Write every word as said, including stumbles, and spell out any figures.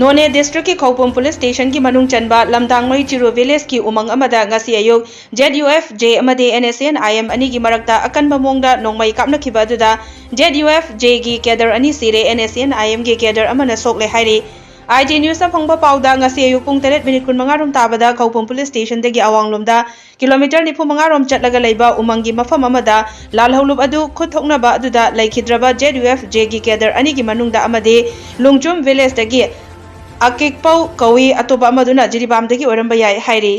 ꯅꯣꯅꯦ ꯗꯤꯁꯇ꯭ꯔꯤꯛꯀꯤ ꯈꯧꯄꯨꯝ ꯄꯨꯂꯤꯁ ꯁ꯭ꯇꯦꯁꯟꯒꯤ ꯃꯅꯨꯡ ꯆꯟꯕ ꯂꯝꯗꯥꯡꯃꯩ ꯆꯤꯔꯨ ꯚꯤꯂꯦꯖꯀꯤ ꯎꯃꯪ ꯑꯃꯗ ꯉꯁꯤ ꯑꯌꯨꯛ ꯖꯦꯗ ꯌꯨ ꯑꯦꯐ ꯖꯦ ꯑꯃꯗꯤ N S C N I M ꯃꯔꯛꯇ ꯑꯀꯟꯕ ꯃꯑꯣꯡꯗ ꯅꯣꯡꯃꯩ ꯀꯥꯞꯅꯈꯤꯕ ꯑꯗꯨꯗ ꯖꯦꯗ ꯌꯨ ꯑꯦꯐ ꯖꯦꯒꯤ ꯀꯦꯗꯔ ꯑꯅꯤ ꯁꯤꯔꯦ, ꯑꯦꯟ ꯑꯦꯁ ꯑꯦꯟ ꯑꯥꯏ ꯑꯦꯝꯒꯤ ꯀꯦꯗꯔ ꯑꯃꯅ ꯁꯣꯛꯂꯦ ꯍꯥꯏꯔꯤ꯫ ꯑꯥꯏ ꯖꯤ ꯅ꯭ꯌꯨꯁꯅ ꯐꯪꯕ ꯄꯥꯎꯗ ꯉꯁꯤ ꯑꯌꯨꯛ ꯄꯨꯡ ꯇꯔꯦꯠ ꯃꯤꯅꯤꯠ ꯀꯨꯟꯃꯉꯥ ꯔꯣꯝ ꯇꯥꯕꯗ ꯈꯧꯄꯨꯝ ꯄꯨꯂꯤꯁ ꯁ꯭ꯇꯦꯁꯟꯗꯒꯤ ꯑꯋꯥꯡꯂꯣꯝꯗ ꯀꯤꯂꯣꯃꯤꯇꯔ ꯅꯤꯐꯨ ꯃꯉꯥ ꯔꯣꯝ ꯆꯠꯂꯒ ꯂꯩꯕ ꯎꯃꯪꯒꯤ ꯃꯐꯝ ꯑꯃꯗ ꯂꯥꯜꯍꯧꯂꯨꯞ ꯑꯗꯨ ꯈꯨꯠ ꯊꯣꯛꯅꯕ ꯑꯗꯨꯗ ꯂꯩꯈꯤꯗ꯭ꯔꯕ ꯖꯦꯗ ꯌꯨ ꯑꯦꯐ ꯖꯦꯒꯤ ꯀꯦꯗꯔ ꯑꯅꯤꯒꯤ ꯃꯅꯨꯡꯗ ꯑꯃꯗꯤ ꯂꯨꯡꯆꯨꯝ ꯚꯤꯂꯦꯖꯇꯒꯤ ꯑꯀꯤꯛꯄꯧ ꯀꯧꯏ, ꯑꯇꯣꯞꯄ ꯑꯃꯗꯨꯅ ꯖꯤꯔꯤꯕꯥꯝꯗꯒꯤ ꯑꯣꯏꯔꯝꯕ ꯌꯥꯏ ꯍꯥꯏꯔꯤ꯫